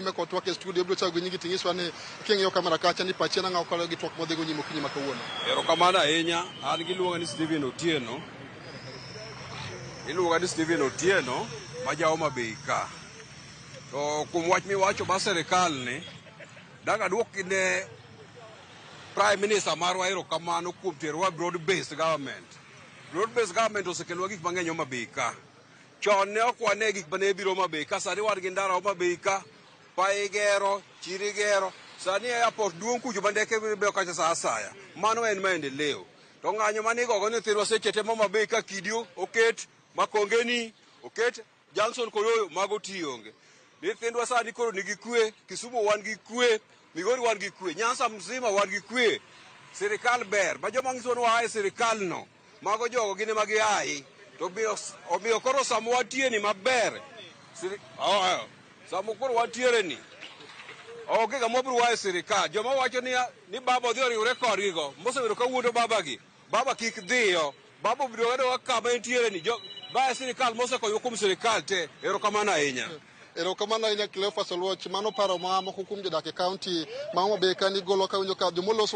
Nyime kod twak e studio ibiro chako gi nyingi ting'iswa ni king'iyo kamera kacha ni pachi en ang'o kaluwore gi twak mwadhigo nyime okinyi ma kawuono. Erokamano ahinya. An giluonga ni Stephen Otieno. Iluonga ni Stephen Otieno ma ja Homa Bay ka. To kuom wach miwacho mar sirikal ni, dang' aduok ne Prime Minister marwa erokamano kuom terowa broad based government. Broad based government osekelonwa gik mang'eny Homa Bay ka. Chon ne ok wane gik mane biro Homa Bay ka, sani wan gi ndara Homa Bay ka, pa igero, chiro igero. Sani airport duong' kucho ma ndeke beyo kacha sa asaya. Mano en maendeleo. To ng'anyo mane igogo nyithindwa seche te Homa Bay ka kidi oket Makongeni, oket Johnson Koyoyo, mago ti onge. Nyithindwa sani koro nigi kwe, Kisumu wan gi kwe, Migori wan gi kwe, Nyanza mzima wan gi kwe. Sirikal ber, ma joma nyiso ni waa e sirikal no, mago jogo gin ema giayi. To omiyo koro sama wantie ni maber, oh, sama koro wantiere ni, onge ng'ama wabiro waa e sirikal. Joma wacho ni, ni baba odhi oriwre kodgi go, mosebedo ka wuondo baba gi, baba kik dhiyo. Baba obiro adoga kama entiere ni. Jo, ba e sirikal mosekonyo kuom sirikal te. Erokamano ahinya. Erokamano ahinya Cleophas Oluoch. Mano paro ma moko kuom jodak e kaunti ma Homa Bay ka nigolo ka winjo ka jomoloso